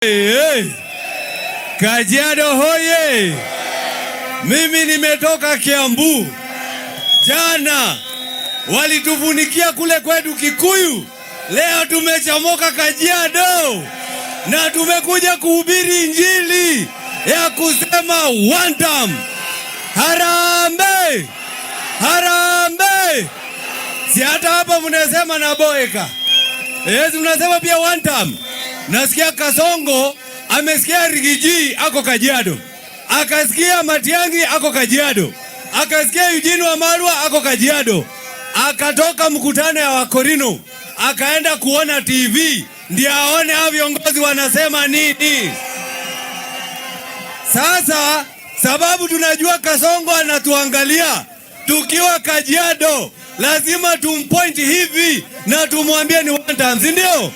Hey, Kajiado hoye! Mimi nimetoka Kiambu. Jana walitufunikia kule kwetu Kikuyu, leo tumechomoka Kajiado na tumekuja kuhubiri Injili ya kusema one term. Harambee! Harambee! Si hata hapa mnasema naboeka. Yes, mnasema pia one term. Nasikia Kasongo amesikia Riggy G ako Kajiado, akasikia Matiang'i ako Kajiado, akasikia Eugene Wamalwa ako Kajiado, akatoka mkutano ya Wakorino akaenda kuona TV ndio aone hao viongozi wanasema nini. Sasa sababu tunajua Kasongo anatuangalia tukiwa Kajiado, lazima tumpoint hivi na tumwambie ni one term, si ndio?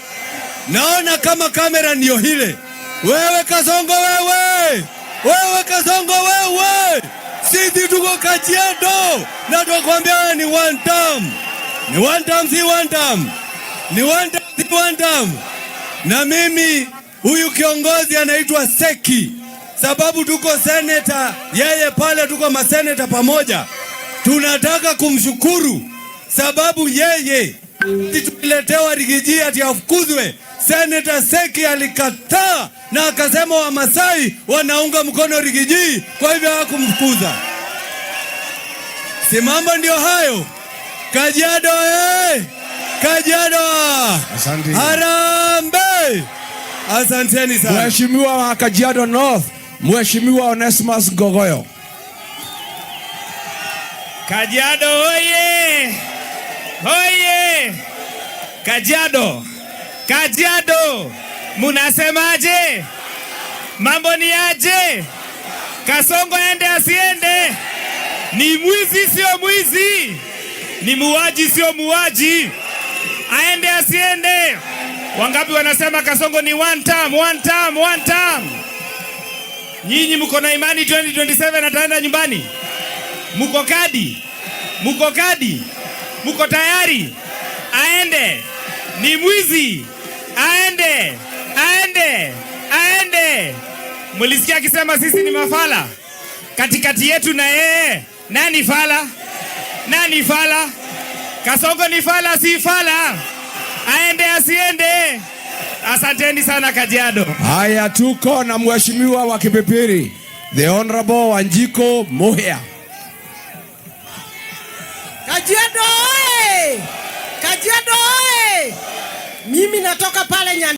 Naona kama kamera ndiyo hile. Wewe Kasongo, wewe wewe Kasongo, wewe, sisi tuko Kajiado na tunakwambia ni one term, ni one term, si one term, ni one term, si one term. Na mimi huyu kiongozi anaitwa Seki, sababu tuko seneta, yeye pale tuko maseneta pamoja. Tunataka kumshukuru sababu yeye tuliletewa Riggy G ati afukuzwe. Seneta Seki alikataa na akasema Wamasai wanaunga mkono Riggy G, kwa hivyo hawakumfukuza. Si mambo ndio hayo? Kajiado eh! Kajiado! Asante. Harambee! Asanteni sana. Mheshimiwa wa Kajiado North, Mheshimiwa Onesmus Ngogoyo. Kajiado oye! Oye! Kajiado! Kajiado! Munasemaje? Mambo ni aje? Kasongo aende asiende? Ni mwizi sio mwizi? Ni muaji sio muaji? Aende asiende? Wangapi wanasema Kasongo ni one term, one term, one term? Nyinyi mko na imani 2027 ataenda nyumbani? Muko kadi? Muko kadi? Muko tayari? Aende. Ni mwizi. Aende. Aende. Aende. Mulisikia akisema sisi ni mafala? Katikati yetu na yeye, nani fala? Nani fala? Kasongo ni fala, si fala? Aende asiende? Asanteni sana Kajiado. Haya, tuko na mheshimiwa wa Kipipiri, the Honorable Wanjiku Muhia. Kajiado oye! Kajiado oye! Mimi natoka pale Nyandarua.